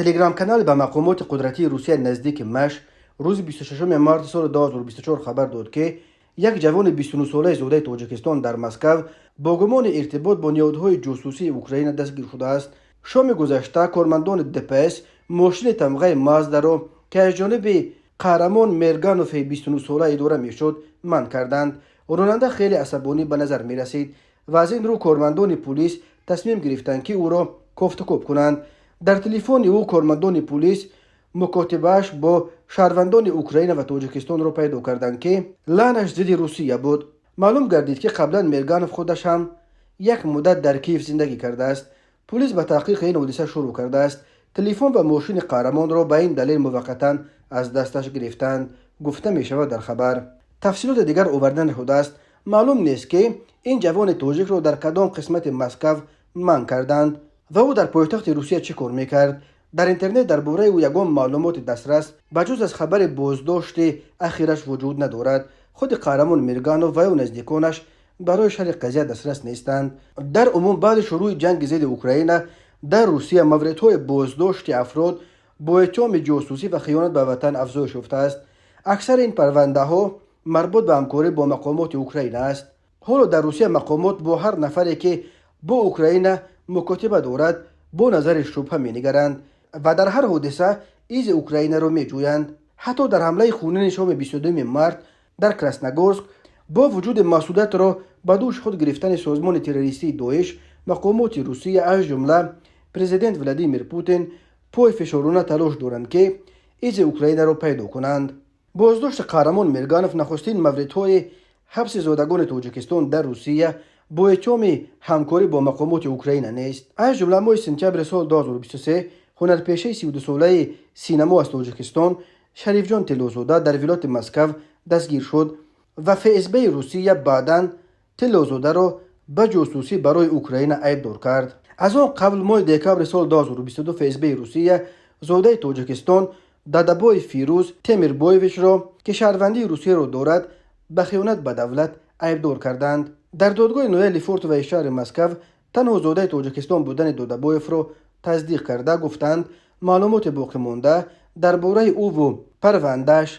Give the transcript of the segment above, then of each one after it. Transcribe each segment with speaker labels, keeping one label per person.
Speaker 1: Телеграм-канали ба мақомоти қудратии Русия наздики Маш рӯзи 26 марти соли 2024 хабар дод, ки як ҷавони 29-солаи зодаи Тоҷикистон дар Москав бо гумони иртибот бо ниҳодҳои ҷосусии Украина дастгир шудааст. Шоми гузашта кормандони ДПС мошини тамғаи Маздаро, ки аз ҷониби Қаҳрамон Мерганови 29-сола идора мешуд, манъ карданд. Ронанда хеле асабонӣ ба назар мерасид ва аз ин рӯ кормандони пулис тасмим гирифтанд, ки ӯро кофтукоб кунанд. Дар телефони ӯ кормандони пулис мукотибааш бо шаҳрвандони Украина ва Тоҷикистонро пайдо карданд, ки лаҳнаш зидди Русия буд. Маълум гардид, ки қаблан Мерганов худаш ҳам як муддат дар Киев зиндагӣ кардааст. Пулис ба таҳқиқи ин ҳодиса шурӯъ кардааст. Телефон ва мошини Қаҳрамонро ба ин далел муваққатан аз дасташ гирифтанд, гуфта мешавад дар хабар. Тафсилоти дигар оварда нашудааст. Маълум нест, ки ин ҷавони тоҷикро дар кадом қисмати Москав манъ карданд ва ӯ дар пойтахти Русия чӣ кор мекард. Дар интернет дар бораи ӯ ягон маълумоти дастрас, ба ҷуз аз хабари боздошти ахираш, вуҷуд надорад. Худи Қаҳрамон Мирганов ва ё наздиконаш барои шарҳи қазия дастрас нестанд. Дар умум, баъди шурӯъи ҷанги зидди Украина дар Русия мавридҳои боздошти афрод бо иттиҳоми ҷосусӣ ва хиёнат ба ватан афзоиш ёфтааст. Аксари ин парвандаҳо марбут ба ҳамкорӣ бо мақомоти Украина аст. Ҳоло дар Русия мақомот бо ҳар нафаре, ки бо Украина мукотиба дорад, бо назари шубҳа менигаранд ва дар ҳар ҳодиса изи Украинаро меҷӯянд. Ҳатто дар ҳамлаи хунини шоми 22 март дар Красногорск, бо вуҷуди масъулиятро ба дӯши худ гирифтани созмони террористии Доиш, мақомоти Русия, аз ҷумла президент Владимир Путин, пойфишорона талош доранд, ки изи Украинаро пайдо кунанд. Боздошти Қаҳрамон Мирганов нахустин мавридҳои ҳабси зодагони Тоҷикистон дар Русия бо иттиҳоми ҳамкорӣ бо мақомоти Украина нест. Аз ҷумла, моҳи сентябри соли 2023 ҳунарпешаи 32-солаи синамо аз Тоҷикистон Шарифҷон Тиллозода дар вилояти Москав дастгир шуд ва ФСБи Русия баъдан Тиллозодаро ба ҷосусӣ барои Украина айбдор кард. Аз он қабл, моҳи декабри соли 2022, ФСБи Русия зодаи Тоҷикистон Дадабои Фирӯз Темирбоевичро, ки шаҳрвандии Русияро дорад, ба хиёнат ба давлат айбдор карданд. Дар додгоҳи ноҳияи Лефортовои шаҳри Москав танҳо зодаи Тоҷикистон будани Додабоевро тасдиқ карда, гуфтанд, маълумоти боқимонда дар бораи ӯву парвандааш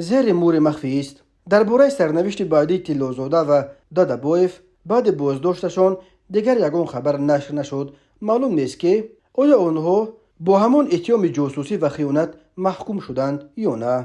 Speaker 1: зери мӯри махфист. Дар бораи сарнавишти баъдии Тиллозода ва Дадабоев баъди боздошташон дигар ягон хабар нашр нашуд. Маълум нест, ки оё онҳо бо ҳамон иттиҳоми ҷосусӣ ва хиёнат маҳкум шуданд ё на.